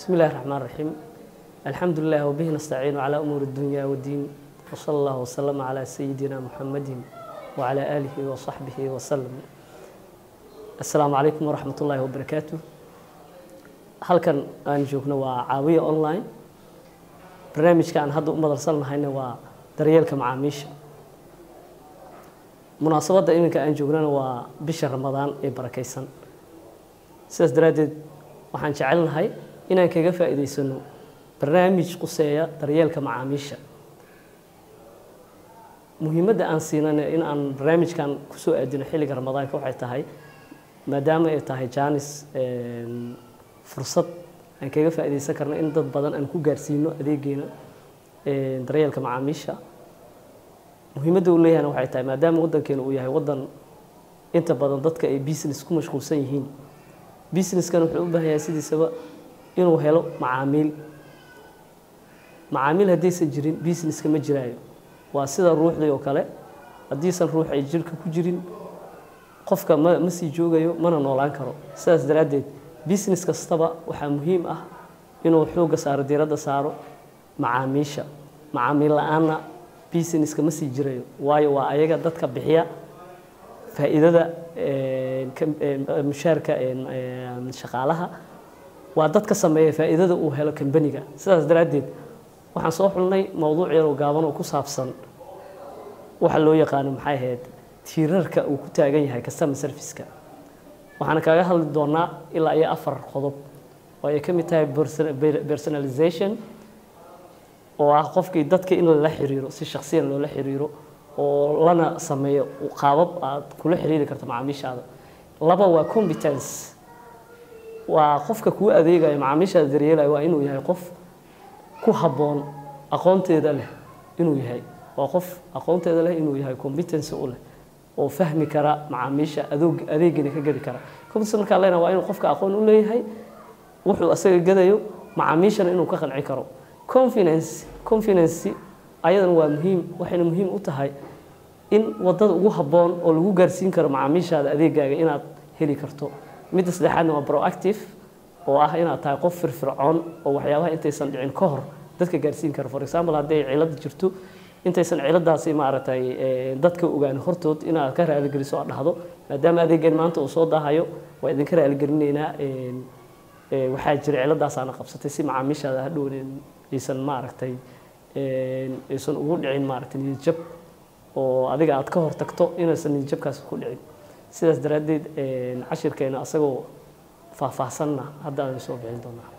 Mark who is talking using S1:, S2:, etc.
S1: بسم الله الرحمن الرحيم، الحمد لله وبه نستعين على أمور الدنيا والدين، وصلى الله وسلم على سيدنا محمد وعلى آله وصحبه وسلم. السلام عليكم ورحمة الله وبركاته. Halkan aan joogno waa Caawiya Online. Barnaamijka aan hadda u madalsanahayna waa daryeelka macaamiisha. Munaasabadda iminka aan joognana waa bisha Ramadaan ee barakaysan. Sidaas daraaddeed waxaan jecelnahay inaan kaga faa'iidaysano barnaamij quseeya daryeelka macaamiisha. Muhiimadda aan siinana in aan barnaamijkan kusoo aadino xilliga Ramadaanka waxay tahay maadaama ay tahay jaanis, fursad aan kaga faa'iidaysan karno in dad badan aan ku gaarsiino adeegeena daryeelka macaamiisha. Muhiimadda uu leeyahayna waxay tahay maadaama waddankeena uu yahay waddan inta badan dadka ay business ku mashquulsan yihiin, businesskan wuxuu u baahan yahay sidiisaba inuu helo macaamiil. Macaamiil haddaysan jirin, businesska ma jiraayo. Waa sida ruuxdii oo kale, haddiisan ruux ay jirka ku jirin, qofka ma sii joogayo mana noolaan karo. Sidaas daraaddeed business kastaba waxaa muhiim ah inuu xoogga saaro, diiradda saaro macaamiisha. Macaamiil la-aanna businesska ma sii jirayo, waayo waa ayaga dadka bixiya faa'iidada, mushaarka shaqaalaha, waa dadka sameeya faa'iidada uu helo kambaniga. Sidaas daraaddeed waxaan soo xulnay mowduuc yar oo gaaban oo ku saabsan waxa loo yaqaano, maxay ahayd, tiirarka uu ku taagan yahay customer service-ka. Waxaana kaga hadli doonaa ilaa iyo 4 qodob oo ay ka mid tahay personalization, oo ah qofkii dadka in lala xiriiro, si shakhsiyan loola xiriiro oo lana sameeyo qaabab aad kula xiriiri karto macaamiishaada. 2 waa competence, waa qofka kuu adeegayo, macaamiishaada daryeelayo, waa inuu yahay qof ku habboon, aqoonteeda leh inuu yahay, waa qof aqoonteeda leh inuu yahay, competence u leh oo fahmi kara macaamiisha, adoog adeegina ka gadi kara. Competence markaa leenahay waa inuu qofka aqoon u leeyahay wuxuu asaga gadayo, macaamiishana inuu ka qanci karo. Confidence ayadana waa muhiim, waxayna muhiim u tahay in wadada ugu habboon oo lagu gaarsiin karo macaamiishaada adeegaaga inaad heli karto. Midda saddexaadna waa proactive, oo ah inaad tahay qof firfircoon oo waxyaabaha intaysan dhicin ka hor dadka gaarsiin karo. For example, hadday cilad jirto, intaysan ciladaasi maaragtay dadka ogaan hortood inaad ka raaligeliso, aad dhahdo: "Maadaama adeegan maanta uu soo daahayo, waa idinka raaligelineynaa, waxaa jira ciladaasaana qabsatay," si macaamiishaada hadhow aysan maaragtay aysan ugu dhicin maaragtay niyadjab, oo adiga aad ka hor tagto inaysan niyadjabkaas ku dhicin. Sidaas daraaddeed cashirkeena asagoo faahfaahsanna hadda aan soo bixin doonaa.